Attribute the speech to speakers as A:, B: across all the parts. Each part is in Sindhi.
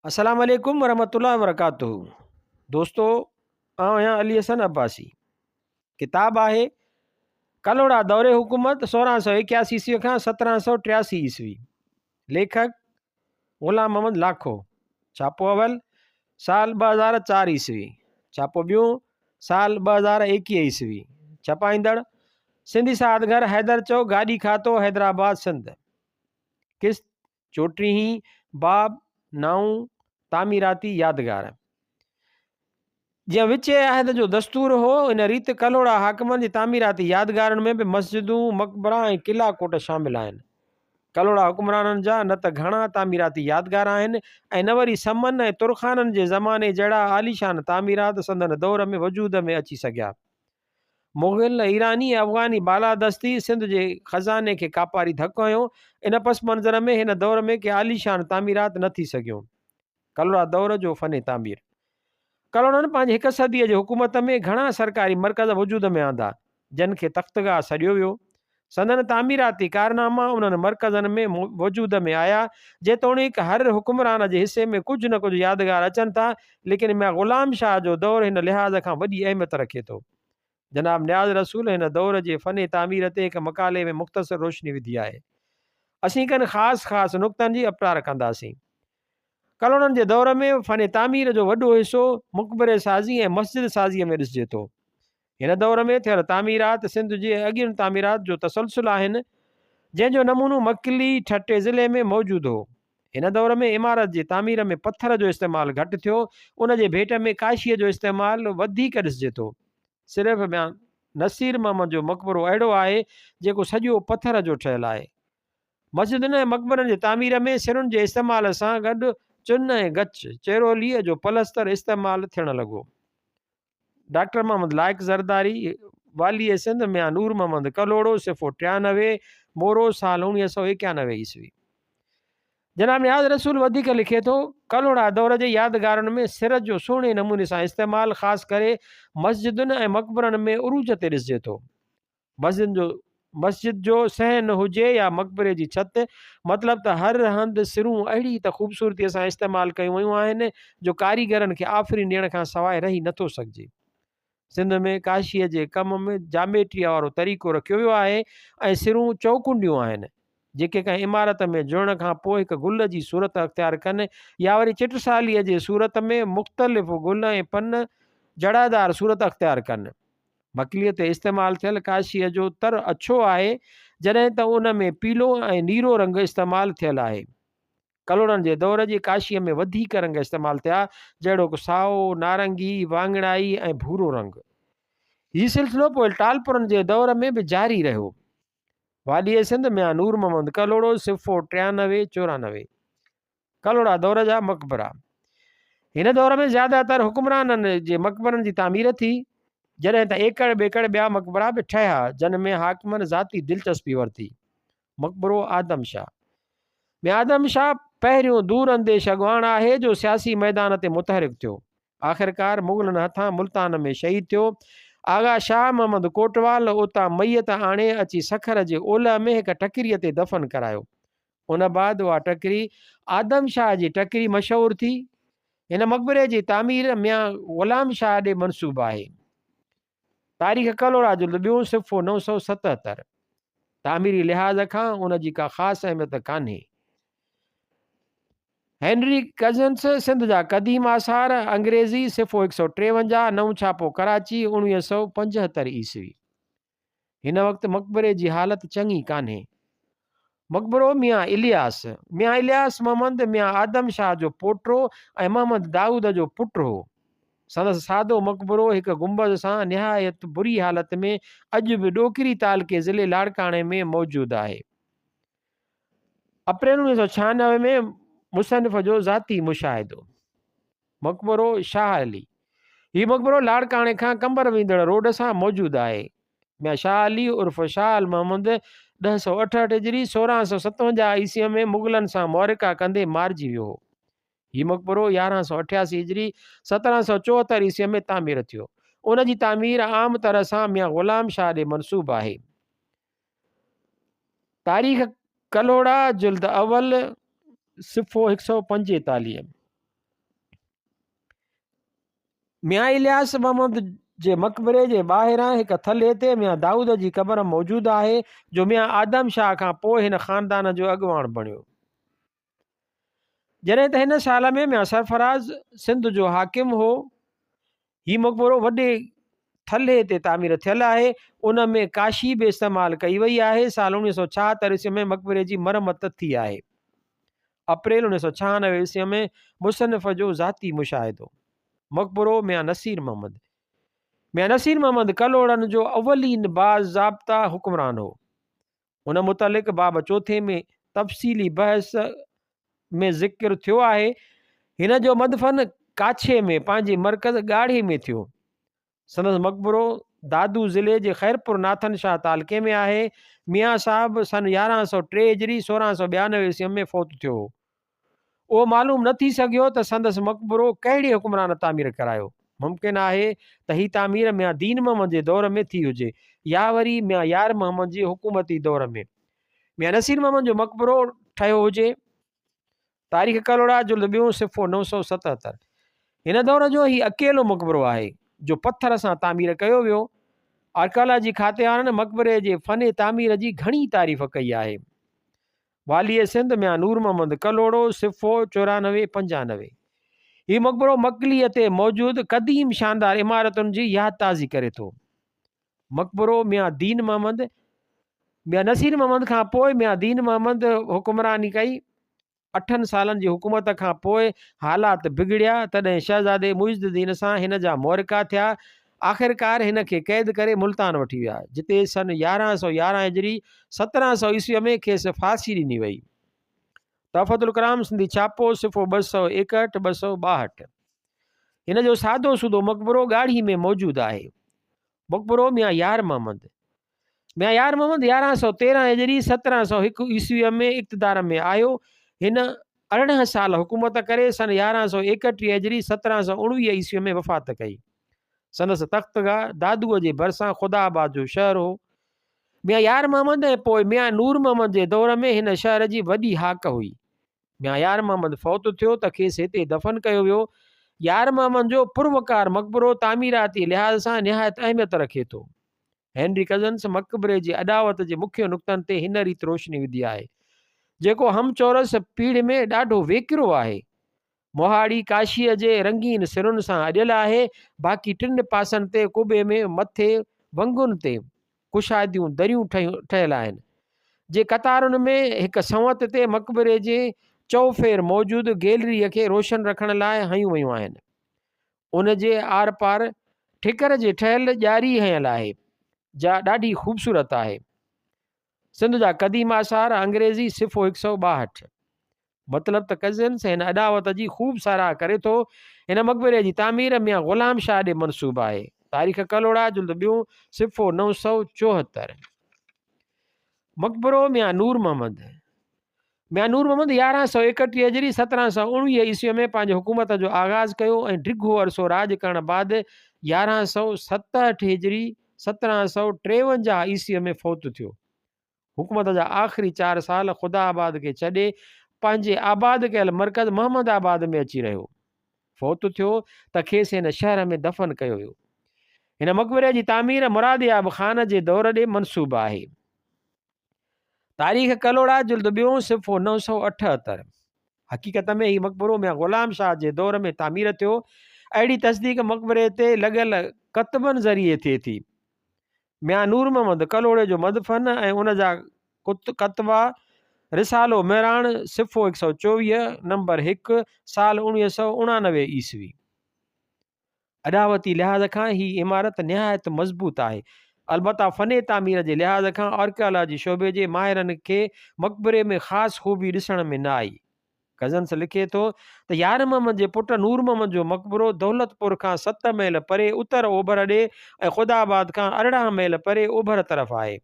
A: السلام عليڪم ورحمة الله وبرڪاته دوستو آئون آهيان علي حسن عباسي ڪتاب آهي ڪلهوڙا دور حڪومت 1681 عيسوي کان 1783 عيسوي ليکڪ غلام محمد لاکو ڇاپو اول سال 2004 عيسوي ڇاپو ٻيون سال 2021 عيسوي ڇپائيندڙ سنڌي ساهت گهر حيدر چوڪ گاڏي کاتو حيدرآباد سنڌ قسط چوٽيهين باب نائون تعميراتي يادگار. جيئن وچين عهد جو دستور هو، ان ريت ڪلهوڙا حاڪمن جي تعميراتي يادگارن ۾ به مسجدون، مقبرا ۽ قلعا ڪوٽ شامل آهن. ڪلهوڙا حڪمرانن جا نه ته گهڻا تعميراتي يادگار آهن ۽ نه وري سمن ۽ ترخانن جي زماني جهڙا عاليشان تعميرات سندن دور ۾ وجود ۾ اچي سگهيا. مغل، ايراني ۽ افغاني بالادستي سنڌ جي خزاني کي ڪاپاري ڌڪ هنيو. ان پس منظر ۾ هن دور ۾ ڪي عاليشان تعميرات نه ٿي سگهيون. ڪلهوڙا دور جو فن تعمير. ڪلهوڙن پنهنجي هڪ صديء جي حڪومت ۾ گهڻا سرڪاري مرڪز وجود ۾ آندا، جن کي تختگاهه سڏيو ويو. سندن تعميراتي ڪارناما انهن مرڪزن ۾ وجود ۾ آيا. جيتوڻيڪ هر حڪمران جي حصي ۾ ڪجهه نه ڪجهه يادگار اچن ٿا، ليڪن ميان غلام شاهه جو دور هن لحاظ کان وڏي اهميت رکي ٿو. جناب نياز رسول هن دور جي فن تعمير تي هڪ مقالي ۾ مختصر روشني وڌي آهي. اسين ڪن خاص خاص نقطن جي اپٽار ڪنداسين. ڪلهوڙن جي دور ۾ فن تعمير جو وڏو حصو مقبري سازي ۽ مسجد سازيء ۾ ڏسجي ٿو. هن دور ۾ ٿيل تعميرات سنڌ جي اڳين تعميرات جو تسلسل آهن، جنهن جو نمونو مڪلي، ٺٽي ضلعي ۾ موجود هو. هن دور ۾ عمارت جي تعمير ۾ پٿر جو استعمال گهٽ ٿيو، ان جي ڀيٽ ۾ ڪاشيء جو استعمال وڌيڪ ڏسجي ٿو. صرف ميان نصير محمد جو مقبرو اهڙو آهي، جيڪو سڄو پٿر جو ٺهيل آهي. مسجدن ۽ مقبرن جي تعمير ۾ سرن جي استعمال سان گڏ چن ۽ گچ، چيروليء، جو پلستر استعمال ٿيڻ لڳو. ڊاڪٽر محمد لائق زرداري، واليء سنڌ ميان نور محمد ڪلهوڙو، صفحو 93، مورو، سال 1991 عيسوي. جناب نياز رسول وڌيڪ لکي ٿو، ڪلهوڙا دور جي يادگارن ۾ سر جو سهڻي نموني سان استعمال خاص ڪري مسجدن ۽ مقبرن ۾ عروج تي ڏسجي ٿو. مسجد جو مسجد جو صحن هجي يا مقبري جي ڇت، مطلب ته هر هنڌ سرون اهڙي ته خوبصورتيء سان استعمال ڪيون ويون آهن جو ڪاريگرن کي آفرين ڏيڻ کان سواء رهي نٿو سگهجي. سنڌ ۾ ڪاشيء جي ڪم ۾ جاميٽريء وارو طريقو رکيو ويو آهي ۽ سرون چؤڪنڊيون آهن، جيڪي ڪنهن عمارت ۾ جڙڻ کان پوء هڪ گل جي صورت اختيار ڪن يا وري چٽساليء جي صورت ۾ مختلف گل ۽ پن جڙادار صورت اختيار ڪن. مڪليء تي استعمال ٿيل ڪاشيء جو تر اڇو آهي، جڏهن ته ان ۾ پيلو ۽ نيرو رنگ استعمال ٿيل آهي. ڪلهوڙن جي دور جي ڪاشيء ۾ وڌيڪ رنگ استعمال ٿيا، جهڙوڪ سائو، نارنگي، واڱڻائي ۽ ڀورو رنگ. هي سلسلو پوء ٽالپرن جي دور ۾ به جاري رهيو. واليء سنڌ ميان نور محمد ڪلهوڙو، صفحو 93، 94. ڪلهوڙا دور جا مقبرا، هن دور ۾ زياده تر حڪمرانن جي مقبرن جي تعمير ٿي، جڏهن ته ايڪڙ ٻيڪڙ ٻيا مقبرا به ٺهيا، جن ۾ حاڪمن ذاتي دلچسپي ورتي. مقبرو آدم شاهه، ميان آدم شاهه پهريون دور انديش اڳواڻ آهي جو سياسي ميدان تي متحرڪ ٿيو. آخرڪار مغلن هٿان ملتان ۾ شهيد ٿيو. آغا شاهه محمد ڪوٽوال اتان ميت آڻي اچي سکر جي اولهه ۾ هڪ ٽڪريء تي دفن ڪرايو. ان بعد اها ٽڪري آدم شاهه جي ٽڪري مشهور ٿي. هن مقبري جي تعمير ميان غلام شاهه ڏي منسوب آهي. تاريخ ڪلهوڙا جلد ٻيون صفحو 977. تعميري لحاظ کان ان جي ڪا خاص اهميت ڪانهي. هينري ڪزنس سنڌ جا قديم آثار، انگريزي، صفحو 153، نئون ڇاپو ڪراچي، 1975 عيسوي. هن وقت مقبري جي حالت چڱي ڪانهي. مقبرو ميان الياس، ميان الياس محمد ميان آدم شاهه جو پوٽو ۽ محمد دائود جو پٽ هو. سندس سادو مقبرو هڪ گنبذ سان نهايت بري حالت ۾ اڄ به ڏوڪري تعلقي ضلعي لاڙڪاڻي ۾ موجود آهي. اپريل 1996 ۾ مصنف جو ذاتي مشاهدو. مقبرو شاهه علي، هي مقبرو لاڙڪاڻي کان قمبر ويندڙ روڊ سان موجود آهي. ميان شاهه علي عرف شاهه المحمد 1068 هجري 1657 عيسويء ۾ مغلن سان معرڪا ڪندي مارجي ويو هو. هي مقبرو 1188 هجري 1774 عيسويء ۾ تعمير ٿيو. ان جي تعمير عام طرح سان ميان غلام شاهه ڏي منسوب آهي. تاريخ ڪلهوڙا جلد اول صفحو 145. ميان الياس محمد جي مقبري جي ٻاهران هڪ ٿلهي تي ميان دائود جي قبر موجود آهي، جو ميان آدم شاهه کان پوء هن خاندان جو اڳواڻ بڻيو. جڏهن ته هن سال ۾ ميان سرفراز سنڌ جو حاڪم هو. هي مقبرو وڏي ٿلهي تي تعمير ٿيل آهي. ان ۾ ڪاشي به استعمال ڪئي وئي آهي. سال 1976 عيسوي ۾ مقبري جي مرمت ٿي آهي. اپريل 1996 عيسوي ۾ مصنف جو ذاتي مشاهدو. مقبرو ميان نصير محمد، ميان نصير محمد ڪلهوڙن جو اولين باضابطه حڪمران هو. ان متعلق باب چوٿين ۾ تفصيلي بحث ۾ ذڪر ٿيو آهي. هن جو مدفن ڪاڇي ۾ پنهنجي مرڪز ڳاڙهي ۾ ٿيو. سندس مقبرو دادو ضلعي جي خيرپور ناٿن شاهه تعلقي ۾ آهي. ميان صاحب سن 1103 هجري 1692 عيسوي ۾ فوت ٿيو هو. اهو معلوم نه ٿي سگهيو ته سندس مقبرو ڪهڙي حڪمران تعمير ڪرايو. ممڪن آهي ته هي تعمير ميان دين محمد جي دور ۾ ٿي هجي يا وري ميان يار محمد جي حڪومتي دور ۾ ميان نصير محمد جو مقبرو ٺهيو هجي. تاريخ ڪلهوڙا جلد ٻيون صفحو 977 هن دور جو هي اڪيلو مقبرو آهي، جو پٿر سان تعمير ڪيو ويو. آرڪيالاجي کاتي وارن مقبري جي فن تعمير جي گهڻي تعريف ڪئي آهي. واليء سنڌ ميان نور محمد ڪلهوڙو، صفحو 94 95. هي مقبرو مڪليء تي موجود قديم شاندار عمارتن جي ياد تازي ڪري ٿو. مقبرو ميان دين محمد، ميان نصير محمد کان پوء ميان دين محمد حڪمراني ڪئي. اٺن سالن جي حڪومت کان پوء حالات بگڙيا، تڏهن شهزادي معز الدين سان هن جا معرڪا ٿيا. آخرڪار هن کي قيد ڪري ملتان وٺي ويا، جتي سن 1111 هجري 1700 عيسويء ۾ کيس ڦاسي ڏني وئي. تحفة الڪرام سنڌي ڇاپو، صفحو 261، 262. هن جو سادو سودو مقبرو ڳاڙهي ۾ موجود آهي. مقبرو ميان يار محمد، ميان يار محمد 1113 هجري 1701 عيسويء ۾ اقتدار ۾ آيو. هن 18 سال حڪومت ڪري سن 1131 هجري 1719 عيسويء ۾ وفات ڪئي. سندس تختگاهه دادوء جي ڀرسان خدا آباد جو شهر هو. ميان يار محمد ۽ پوء ميان نور محمد جي دور ۾ هن شهر جي وڏي هاڪ هئي. ميان يار محمد فوت ٿيو ته کيس هتي دفن ڪيو ويو. يار محمد جو پروقار مقبرو تعميراتي لحاظ سان نهايت اهميت رکي ٿو. هينري ڪزنس مقبري جي اڏاوت جي مکيه نقطن تي هن ريت روشني وڌي آهي، جيڪو هم چورس پيڙهه ۾ ڏاڍو ويڪرو آهي. مهاڙي ڪاشيء جي رنگين سرن سان اڏيل آهي، باقي ٽن پاسن تي قبي ۾ مٿي ونگن تي ڪشاديون دريون ٺهيل آهن، جي قطارن ۾ هڪ سنوت تي مقبري جي چؤڦير موجود گيلريء کي روشن رکڻ لاء هنيون ويون آهن. ان جي آر پار ٺڪر جي ٺهيل ڄاري هنيل آهي، جا ڏاڍي خوبصورت آهي. سنڌ جا قديم آثار، انگريزي، صفحو 162. مطلب ته ڪزنس هن اڏاوت جي خوب ساراهه ڪري ٿو. هن مقبري جي تعمير ميان غلام شاهه ڏي منسوب آهي. تاريخ ڪلهوڙا، جلد ٻيون، صفحو 974. مقبرو ميان نور محمد، ميان نور محمد 1131 هجري 1719 عيسويء ۾ پنهنجي حڪومت جو آغاز ڪيو ۽ ڊگهو عرصو راڄ ڪرڻ بعد 1167 هجري 1753 عيسويء ۾ فوت ٿيو. حڪومت جا آخري چار سال خدا آباد کي ڇڏي پنهنجي آباد ڪيل مرڪز محمد آباد ۾ اچي رهيو. فوت ٿيو ته کيس هن شهر ۾ دفن ڪيو ويو. هن مقبري جي تعمير مرادياب خان جي دور ڏي منسوب آهي. تاريخ ڪلهوڙا جلد ٻيون صفحو 978. حقيقت ۾ هي مقبرو ميان غلام شاهه جي دور ۾ تعمير ٿيو. اهڙي تصديق مقبري تي لڳل ڪتبن ذريعي ٿئي ٿي. ميان نور محمد ڪلهوڙي جو مدفن ۽ ان جا ڪتبا رسالو مهراڻ صفحو 124 نمبر 1 سال 1989 عيسوي. اڏاوتي لحاظ کان هي عمارت نهايت مضبوط آهي. البته فن تعمير جي لحاظ کان آرڪيالاجي شعبي جي ماهرن کي مقبري ۾ خاص خوبي ڏسڻ ۾ نه آئي. ڪزنس لکي ٿو ته يار محمد جي پٽ نور محمد جو مقبرو دولتپور کان ست ميل پري اتر اوڀر ڏي ۽ خدا آباد کان 18 ميل پري اوڀر طرف آهي.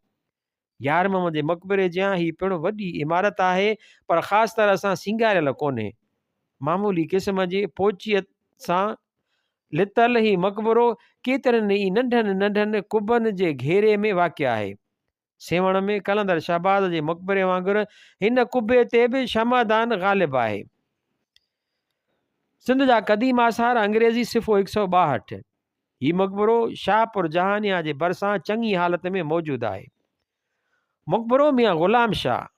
A: يار محمد جي مقبري جيان هي پڻ وڏي عمارت آهي، پر خاص طرح سان سينگاريل ڪونهي. معمولي قسم جي پوچيء سان لتل هي مقبرو ڪيترن ئي ننڍن ننڍن قبن جي گهيري ۾ واقع آهي. سيوهڻ ۾ قلندر شهباز جي مقبري وانگر هن قبي تي به شمعدان غالب آهي. سنڌ جا قديم آثار انگريزي صفحو هڪ سئو ٻاهٺ. هي مقبرو شاهپور جهانيان جي ڀرسان چڱي حالت ۾ موجود آهي. مقبرو ميان غلام شاهه،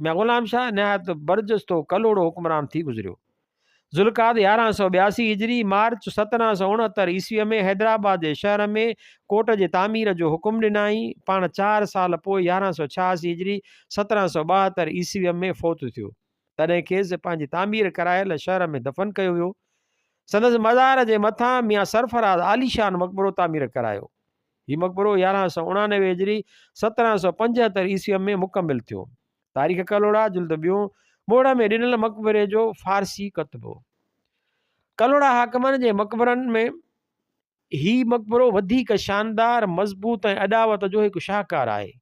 A: ميان غلام شاهه نهايت برجستو ڪلهوڙو حڪمران ٿي گذريو. ذوالقعد 1182 هجري، مارچ 1769 عيسويء ۾ حيدرآباد جي شهر ۾ ڪوٽ جي تعمير جو حڪم ڏنائين. پاڻ چار سال پوء 1186 هجري، 1772 عيسويء ۾ فوت ٿيو. تڏهن کيس پنهنجي تعمير ڪرايل شهر ۾ دفن ڪيو ويو. سندس مزار جي مٿان ميان سرفراز عاليشان مقبرو تعمير ڪرايو. هي مقبرو 1189 هجري، 1775 عيسويء ۾ مڪمل ٿيو. تاريخ ڪلهوڙا، جلد ٻيون، موڙهه ۾ ڏنل مقبري جو فارسي ڪتبو. ڪلهوڙا حاڪمن جي مقبرن ۾ هي مقبرو وڌيڪ شاندار، مضبوط ۽ اڏاوت جو هڪ شاهڪار آهي.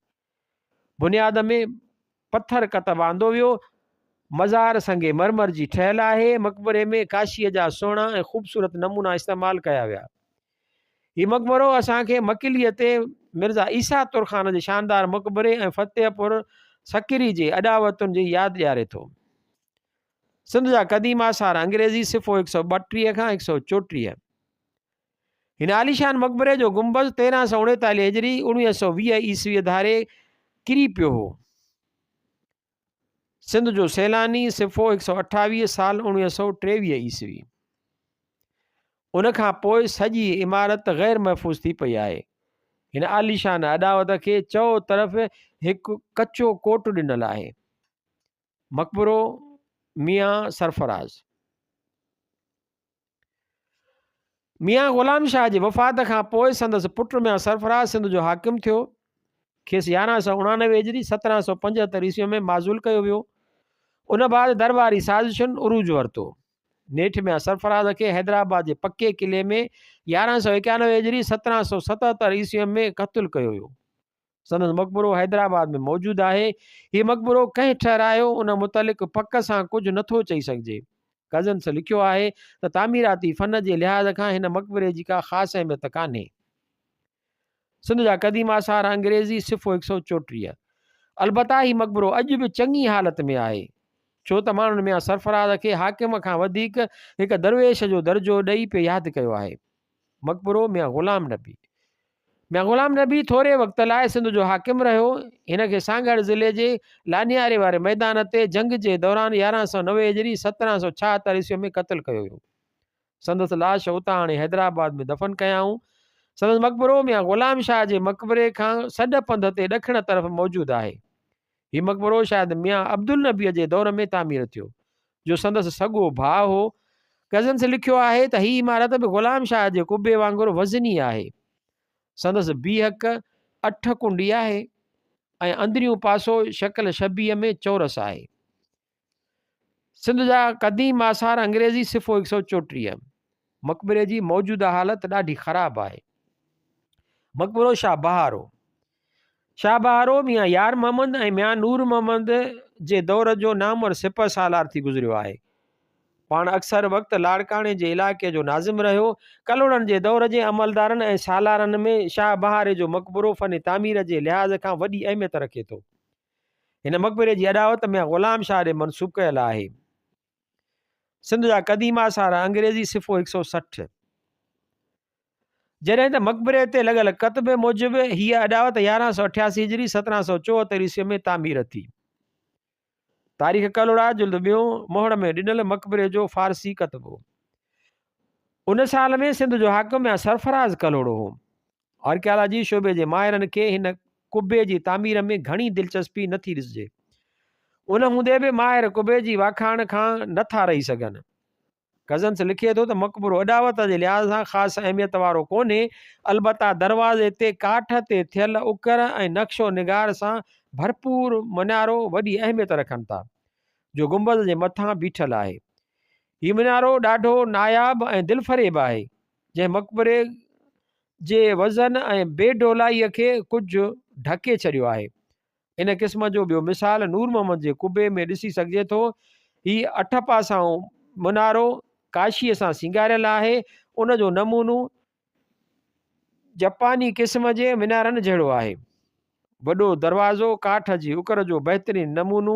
A: بنياد ۾ پٿر ڪتب آندو ويو. مزار سنگ مرمر جي ٺهيل آهي. مقبري ۾ ڪاشيء جا سهڻا ۽ خوبصورت نمونا استعمال ڪيا ويا. هي مقبرو اسان کي مڪليء تي مرزا عيسيٰ ترخان جي شاندار مقبري ۽ فتح پور سڪري جي اڏاوتن جي ياد ڏياري ٿو. سنڌ جا قديم آثار انگريزي صفحو 132 کان 134. هن عاليشان مقبري جو گنبذ 1339 هجري، 1920 عيسويء ڌاري ڪري پيو هو. سنڌ جو سيلاني، صفحو 128، سال 1923 عيسوي. ان کان پوء سڄي عمارت غير محفوظ ٿي پئي آهي. هن عاليشان اڏاوت کي چؤ طرف هڪ ڪچو ڪوٽ ڏنل آهي. مقبرو ميان سرفراز. ميان غلام شاهه جي وفات کان پوء سندس پٽ ميان سرفراز سنڌ جو حاڪم ٿيو. کيس 1189 هجري 1775 عيسوي ۾ معزول ڪيو ويو. ان بعد درٻاري سازشن عروج ورتو. نيٺ ميان سرفراز کي حيدرآباد جي پڪي قلعي ۾ 1191 هجري 1777 عيسوي ۾ قتل ڪيو ويو. سندس مقبرو حيدرآباد ۾ موجود آهي. هي مقبرو ڪنهن ٺهرايو ان متعلق پڪ سان ڪجهه نه ٿو چئي سگهجي. ڪزنس لکيو آهي ته تعميراتي فن جي لحاظ کان هن مقبري جي ڪا خاص اهميت ڪانهي. سنڌ جا قديم آثار انگريزي صفحو 134. البته هي مقبرو اڄ به چڱي حالت ۾ آهي. ڇو ته ماڻهن ميان سرفراز کي حاڪم کان وڌيڪ هڪ درويش جو درجو ڏئي پئي ياد ڪيو آهي. مقبرو ميان غلام نبي. ميان غلام نبي ٿوري وقت لاء سنڌ جو حاڪم رهيو. هن کي سانگهڙ ضلعي جي لانياري واري ميدان تي جنگ جي دوران 1190 هجري 1776 عيسوي ۾ قتل ڪيو ويو. سندس لاش اتان آڻي حيدرآباد ۾ دفن ڪيائون. سندس مقبرو ميان غلام شاهه جي مقبري کان سڏ پنڌ تي ڏکڻ طرف موجود آهي. هي مقبرو شايد ميان عبدالنبيء جي دور ۾ تعمير ٿيو، جو سندس سڳو ڀاء هو. ڪزنس لکيو آهي ته هي عمارت به غلام شاهه جي قبي وانگر وزني آهي. سندس بيهڪ اٺ ڪنڊي آهي ۽ اندريون پاسو شڪل شبيهه ۾ چورس آهي. سنڌ جا قديم آثار انگريزي صفحو 134. مقبري جي موجوده حالت ڏاڍي خراب آهي. مقبرو شاهه بهارو، شاهه بهارو ميان يار محمد ۽ ميان نور محمد جي دور جو نامور سپهه سالار ٿي گذريو آهي. پاڻ اڪثر وقت لاڙڪاڻي جي علائقي جو ناظم رهيو. ڪلهوڙن جي دور جي عملدارن ۽ سالارن ۾ شاهه بهاري جو مقبرو فن تعمير جي لحاظ کان وڏي اهميت رکي ٿو. هن مقبري جي اڏاوت ميان غلام شاهه ڏي منسوب ڪيل آهي. سنڌ جا قديم آثار انگريزي صفحو 160. جڏهن ته مقبري تي لڳل ڪتبي موجب هيء اڏاوت 1188 هجري 1774 عيسوي ۾ تعمير ٿي. تاريخ ڪلهوڙا جلد ٻيون مهڙ ۾ ڏنل مقبري جو فارسي ڪتبو. ان سال ۾ سنڌ جو حاڪم ميان سرفراز ڪلهوڙو هو. آرڪيالاجي شعبي جي ماهرن کي هن قبي جي تعمير ۾ گهڻي دلچسپي نه ٿي ڏسجي. ان هوندي به ماهر قبي جي واکاڻ کان نه ٿا رهي سگهن. ڪزنس لکي ٿو ته مقبرو اڏاوت جي لحاظ سان خاص اهميت وارو ڪونهي، البته دروازي تي ڪاٺ تي ٿيل اڪر ۽ نقش و نگار سان ڀرپور منارو وڏي اهميت رکن ٿا، جو گنبذ جي مٿان بيٺل آهي. هي منارو ڏاڍو ناياب ۽ دلفريب آهي. جنهن مقبري جي وزن ۽ بي ڊولائيء کي ڪجهه ڍڪي ڇڏيو آهي. ان قسم جو ٻيو مثال نور محمد جي قبي ۾ ڏسي سگهجي ٿو. هي اٺ پاسائون منارو ڪاشيء سان سينگاريل آهي. ان جو نمونو جپاني قسم جي منارن جهڙو آهي. وڏو دروازو ڪاٺ جي اڪر جو بهترين نمونو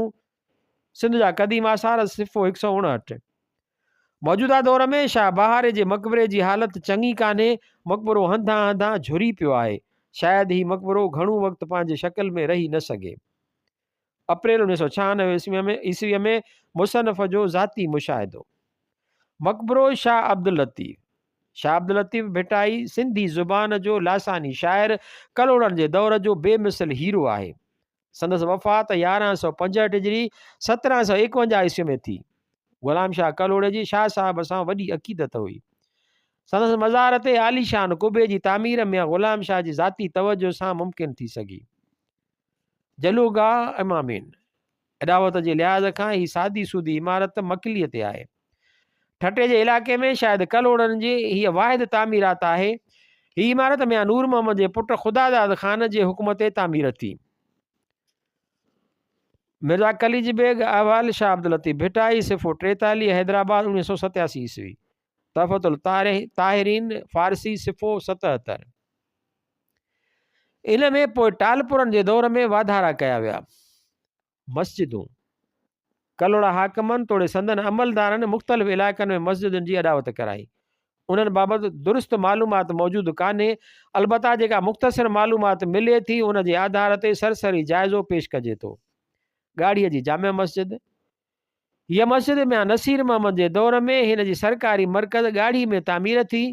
A: سنڌ جا قديم آثار صفحو 159. موجوده دور ۾ شاهه بهاري جي مقبري جي حالت چڱي ڪانهي، مقبرو هنڌان هنڌان جهري پيو آهي. شايد هي مقبرو گهڻو وقت پنهنجي شڪل ۾ رهي نه سگهي. اپريل 1996 عيسويء ۾ مصنف جو ذاتي مشاهدو. مقبرو شاهه عبداللطيف، شاهه عبداللطيف ڀٽائي سنڌي زبان جو لاثاني شاعر، ڪلهوڙن جي دور جو بي مثل هيرو آهي. سندس وفات 1165 هجري 1751 عيسوي ۾ ٿي. غلام شاهه ڪلهوڙي جي شاهه صاحب سان وڏي عقيدت هئي. سندس مزار تي عاليشان قبي جي تعمير ميان غلام شاهه جي ذاتي توجهه سان ممڪن ٿي سگهي. جلوگاهه امامين، اڏاوت جي لحاظ کان هي سادي سودي عمارت مڪليء تي آهي. ٺٽي جي علائقي ۾ شايد ڪلهوڙن جي هيء واحد تعميرات آهي. هي عمارت ميان نور محمد جي پٽ خداداد خان جي حڪم تي تعمير ٿي. مرزا قليچ بيگ، احوال شاهه عبداللطيف ڀٽائي، صفحو 43، حيدرآباد، 1987 عيسوي. تحفة الطاهرين، فارسي، صفحو 77. ان ۾ پوء ٽالپرن جي دور ۾ واڌارا ڪيا ويا. مسجدون، ڪلهوڙا حاڪمن توڙي سندن عملدارن مختلف علائقن ۾ مسجدن جي اڏاوت ڪرائي. انهن بابت درست معلومات موجود ڪانهي، البته جيڪا مختصر معلومات ملي ٿي ان جي آڌار تي سرسري جائزو پيش ڪجي ٿو. ڳاڙهيء جي جامع مسجد، هيء مسجد ميان نصير محمد جي دور ۾ هن جي سرڪاري مرڪز ڳاڙهي ۾ تعمير ٿي.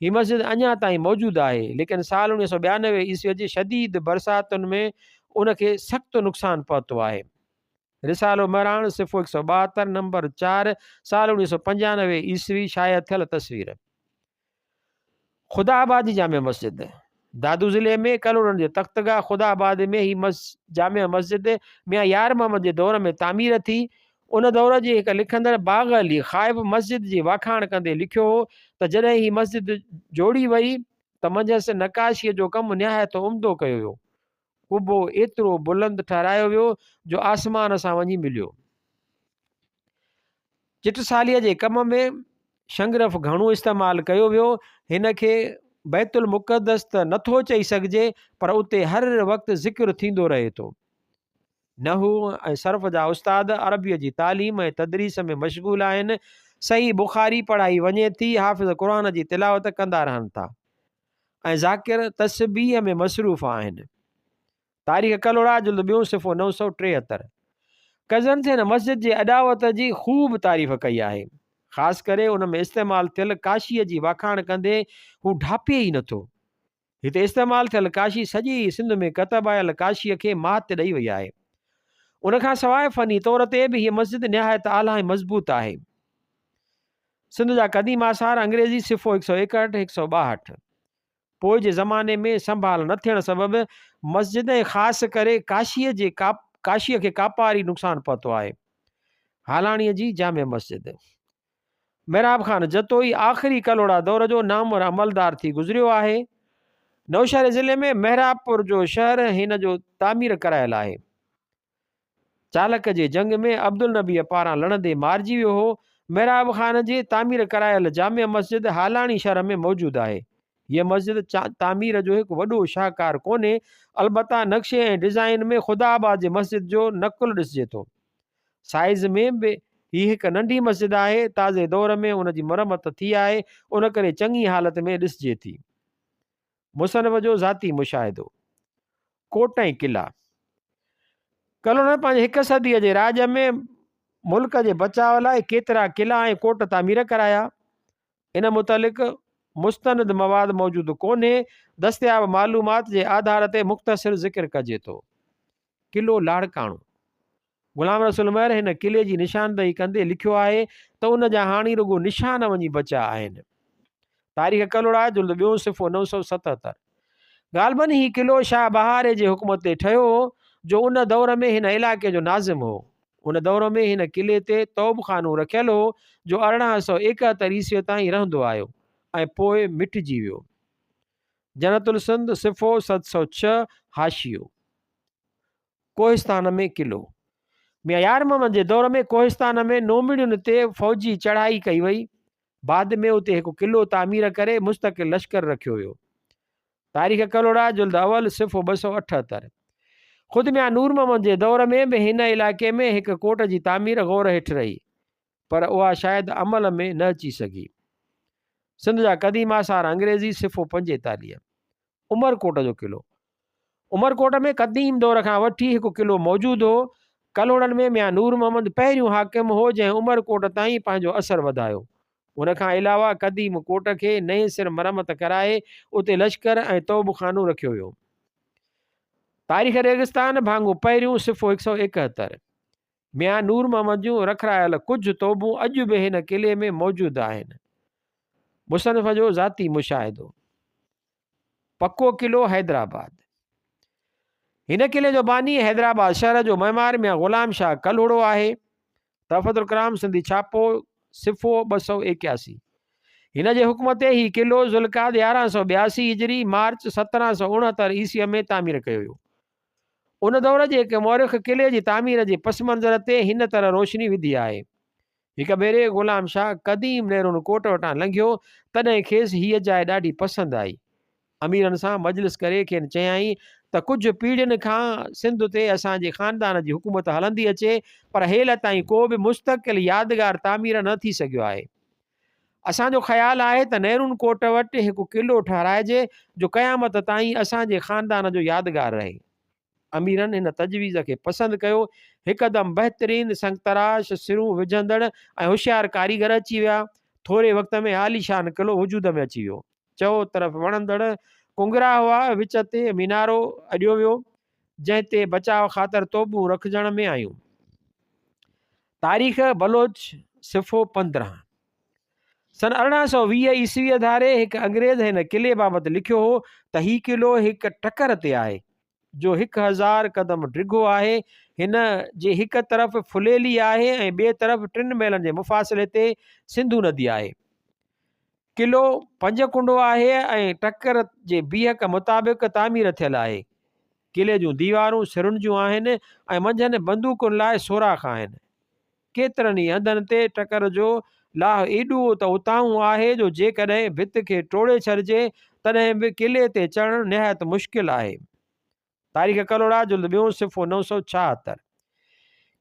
A: هي مسجد اڃا تائين موجود آهي، ليڪن سال 1992 عيسويء جي شديد برساتن ۾ ان کي سخت نقصان پهتو آهي. رسالو مهراڻ، صفحو 172، نمبر 4، سال 1995 عيسوي شايع ٿيل تصوير. خدا آباد جي جامع مسجد، دادو ضلعي ۾ ڪلهوڙن جي تختگاهه خدا آباد ۾ هي جامع مسجد ميان يار محمد جي دور ۾ تعمير ٿي. ان دور جي هڪ لکندڙ باغ علي خائف مسجد جي واکاڻ ڪندي لکيو هو ته جڏهن هي مسجد جوڙي وئي ته منجهس نقاشيء جو ڪم نهايت عمدو ڪيو ويو. قبو ايترو بلند ٺهرايو ويو جو آسمان سان وڃي مليو. چٽساليء جي ڪم ۾ شنگرف گهڻو استعمال ڪيو ويو. هن کي بيت المقدس ته نٿو چئي سگهجي پر اتي هر وقت ذڪر ٿيندو رهي ٿو. نحو ۽ صرف جا استاد عربيء جي تعليم ۽ تدريس ۾ مشغول آهن. صحيح بخاري پڙهائي وڃي ٿي، حافظ قرآن جي تلاوت ڪندا رهن ٿا. ۽ ذاڪر تسبيح ۾ مصروف آهن. تاريخ ڪلهوڙا جلد ٻيون صفحو 973. ڪزنس هن مسجد جي اڏاوت جي خوب تعريف ڪئي آهي. خاص ڪري ان ۾ استعمال ٿيل ڪاشيء جي واکاڻ ڪندي هو ڍاپي ئي نٿو. هتي استعمال ٿيل ڪاشي سڄي سنڌ ۾ ڪتب آيل ڪاشيء کي مات ڏئي وئي آهي. ان کان سواء فني طور تي به هيء مسجد نهايت اعليٰ ۽ مضبوط آهي. سنڌ جا قديم آثار، انگريزي، صفحو 161، 162. پوء جي زماني ۾ سنڀال نه ٿيڻ سبب مسجد ۽ خاص ڪري ڪاشيء جي ڪاشيء کي ڪاپاري نقصان پهتو آهي. هالاڻيء جي جامع مسجد. محراب خان جتوئي آخري ڪلهوڙا دور جو نامور عملدار ٿي گذريو آهي. نوشهري ضلعي ۾ محرابپور جو شهر هن جو تعمير ڪرايل آهي. چالڪ جي جنگ ۾ عبدالنبيء پاران لڙندي مارجي ويو هو. محراب خان جي تعمير ڪرايل جامع مسجد هالاڻي شهر ۾ موجود آهي. هيء مسجد تعمير جو هڪ وڏو شاهڪار ڪونهي، البته نقشي ۽ ڊزائين ۾ خدا آباد جي مسجد جو نقل ڏسجي ٿو. سائيز ۾ به هي هڪ ننڍي مسجد آهي. تازي دور ۾ ان جي مرمت ٿي آهي، ان ڪري چڱي حالت ۾ ڏسجي ٿي. مصنف جو ذاتي مشاهدو. ڪوٽ ۽ قلعا، ڪلهوڙن پنهنجي هڪ صديء جي راڄ ۾ ملڪ جي بچاء لاء ڪيترا قلعا ۽ ڪوٽ تعمير ڪرايا. ان متعلق مستند مواد موجود ڪونهي، دستياب معلومات جي آڌار تي مختصر ذڪر ڪجي ٿو. قلعو لاڙڪاڻو، غلام رسول مهر هن قلعي جي نشاندهي ڪندي لکيو آهي ته ان جا هاڻي رڳو نشان وڃي بچيا آهن. تاريخ ڪلهوڙا جلد ٻيون صفحو 977. غالباً هي قلعو شاهه بهاري جي حڪم تي ٺهيو هو جو ان دور ۾ هن علائقي جو ناظم هو. ان دور ۾ هن قلعي تي توب خانو رکيل هو جو 1871 عيسوي تائين رهندو آيو ۽ پوء مٽجي ويو. جنت السنڌ صفحو 706 حاشيو. ڪوهستان ۾ قلعو، ميان يار محمد جي دور ۾ ڪوهستان ۾ نومڙين تي فوجي چڙهائي ڪئي وئي. بعد ۾ اتي هڪ قلعو تعمير ڪري مستقل لشڪر رکيو ويو. تاريخ ڪلهوڙا جلد اول صفحو 278. خود ميان نور محمد جي دور ۾ به هن علائقي ۾ هڪ ڪوٽ جي تعمير غور هيٺ رهي. پر اها شايد عمل ۾ نه اچي سگهي. سنڌ جا قديم آثار انگريزي صفحو 45. عمرڪوٽ جو قلعو، عمرڪوٽ ۾ قديم دور کان وٺي هڪ قلعو موجود هو. ڪلهوڙن ۾ ميان نور محمد پهريون حاڪم هو جنهن عمرڪوٽ تائين پنهنجو اثر وڌايو. ان کان علاوه قديم ڪوٽ کي نئين سر مرمت ڪرائي اتي لشڪر ۽ توب خانو رکيو ويو. تاريخ ريگستان ڀاڱو پهريون صفحو 171. ميان نور محمد جون رکرايل ڪجهه توبون اڄ به هن قلعي ۾ موجود آهن. مصنف جو ذاتي مشاهدو. پڪو قلعو حيدرآباد، هن قلعي جو باني حيدرآباد شهر جو معمار ميان غلام شاهه ڪلهوڙو آهي. تحفة الڪرام سنڌي ڇاپو صفحو 281. هن جي حڪم تي هي قلعو ذوالقعد 1182 هجري مارچ 1769 عيسويء ۾ تعمير ڪيو ويو. ان دور جي هڪ مؤرخ قلعي جي تعمير جي پس منظر تي هن طرح روشني وڌي آهي. هڪ ڀيري غلام شاهه قديم نيرون ڪوٽ وٽان لنگهيو، تڏهن کيس هيء جاء ڏاڍي پسند آئي. اميرن سان مجلس ڪري کين چيائين ته ڪجهه پيڙهين کان سنڌ تي اسان جي خاندان جي حڪومت هلندي اچي، پر هيل تائين ڪو به مستقل يادگار تعمير نه ٿي سگهيو آهي. اسان جو خيال آهي ته نيرون ڪوٽ وٽ هڪ قلعو ٺهرائجي جو قيامت تائين اسان جي خاندان جو يادگار رهي. اميرن هن تجويز کي پسند ڪيو. هڪدم بهترين سنگتراش، سرون وجهندڙ ۽ هوشيار ڪاريگر اچي ويا. ٿوري وقت ۾ عاليشان قلعو وجود ۾ اچي ويو. چئو طرف وڻندڙ ڪنگرا هئا، وچ تي مينارو اڏيو ويو، جنهن تي بچاء خاطر توبون رکجڻ ۾ آيون. تاريخ بلوچ صفحو 15. سن 1820 عيسويء ڌاري هڪ انگريز هن قلعي بابت لکيو هو ته هي قلعو هڪ ٽڪر تي آهي، جو 1000 قدم ڊگهو آهي. هن جي هڪ طرف ڦليلي آهي ۽ ٻئي طرف ٽن ميلن جي مفاصلي تي سنڌو ندي آهي. قلعو پنج ڪنڊو آهي ۽ ٽڪر جي بيهڪ مطابق تعمير ٿيل آهي. قلعي جون ديوارون سرن جون آهن ۽ منجهن بندوقن لاء سوراخ آهن. ڪيترن ئي هنڌن تي ٽڪر جو لاهه ايڏو ته اتاهون آهي جو جيڪڏهن ڀت کي ٽوڙي ڇڏجي تڏهن به قلعي تي چڙهڻ نهايت مشڪل آهي. تاريخ ڪلهوڙا جلد ٻيون صفحو 976.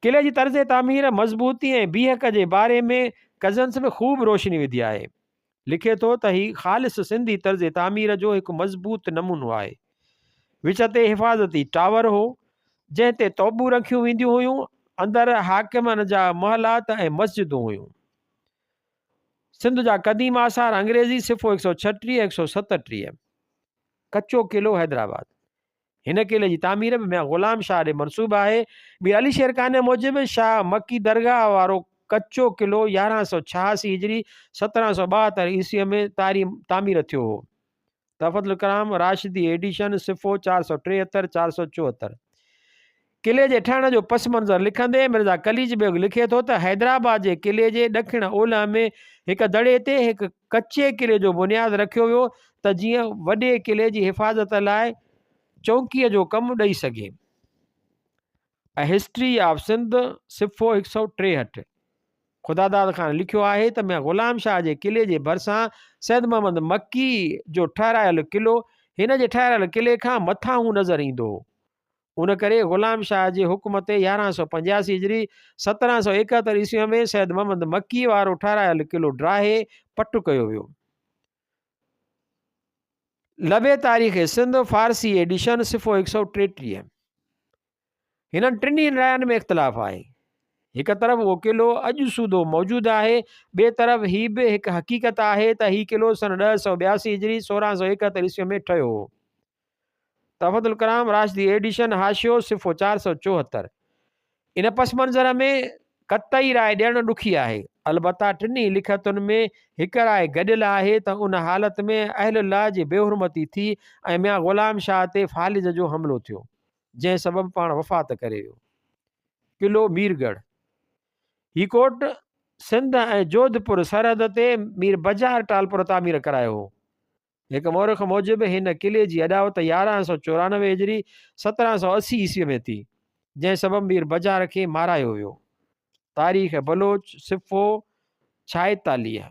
A: قلعي جي طرز تعمير، مضبوطي ۽ بيهڪ جي باري ۾ ڪزنس به خوب روشني وڌي آهي. لکي ٿو ته هي خالص سنڌي طرز تعمير جو هڪ مضبوط نمونو آهي. وچ تي حفاظتي ٽاور هو، جنهن تي توبون رکيون وينديون هيون، اندر حاڪمن جا محلات ۽ مسجدون هيون. سنڌ جا قديم آثار انگريزي صفحو 136 ۽ 137. ڪچو قلعو حيدرآباد. هن قلعي جي تعمير به ميان غلام شاهه ڏي منسوب آهي. مير علي شير قانع موجب شاهه مڪي درگاهه وارو ڪچو قلعو 1186 هجري 1772 عيسويء ۾ تعمير ٿيو هو. تحفة الڪرام راشدي ايڊيشن صفحو 473، 474. قلعي جي ٺهڻ جو پس منظر لکندي مرزا قليچ بيگ لکي ٿو ته حيدرآباد جي قلعي جي ڏکڻ اولهه ۾ هڪ دڙي تي هڪ ڪچي قلعي جو بنياد رکيو ويو ته جيئن وڏي قلعي جي حفاظت لاء چونڪيء جو ڪم ڏئي سگهي. A History of Sindh صفحو 163. خداداد خان لکيو آهي ته ميان غلام شاهه جي قلعي جي ڀرسان سيد محمد مڪي جو ٺهرايل قلعو هن جي ٺهرايل قلعي کان مٿانهون نظر ايندو هو. ان ڪري غلام شاهه جي حڪم تي 1185 هجري 1771 عيسويء ۾ سيد محمد مڪي وارو ٺهرايل قلعو ڊاهي پٽ ڪيو ويو. لبي تاريخ سنڌ فارسي ايڊيشن صفحو 133. هنن ٽنهي راين ۾ اختلاف آهي. هڪ طرف اهو قلعو اڄ سوڌو موجود آهي، ٻئي طرف هي به هڪ حقيقت آهي ته هي قلعو سن 1082 هجري 1671 عيسويء ۾ ٺهيو هو. تحفة الڪرام راشدي ايڊيشن حاشيو صفحو 474. ان پس منظر ۾ قطعي راء ڏيڻ ڏکي آهي. البته ٽنهي لکتن ۾ هڪ راء گڏيل آهي ته ان حالت ۾ اهل الله جي بيحرمتي ٿي ۽ ميان غلام شاهه تي فالج جو حملو ٿيو، جنهن سبب پاڻ وفات ڪري ويو. قلعو ميرڳڙهه، هي ڪوٽ سنڌ ۽ جوڌپور سرحد تي مير بجار ٽالپر تعمير ڪرايو هو. هڪ مورخ موجب هن قلعي جي اڏاوت 1194 هجري 1780 عيسويء ۾ ٿي، جنهن سبب مير بجار کي مارايو ويو. تاريخ بلوچ، صفحو 46.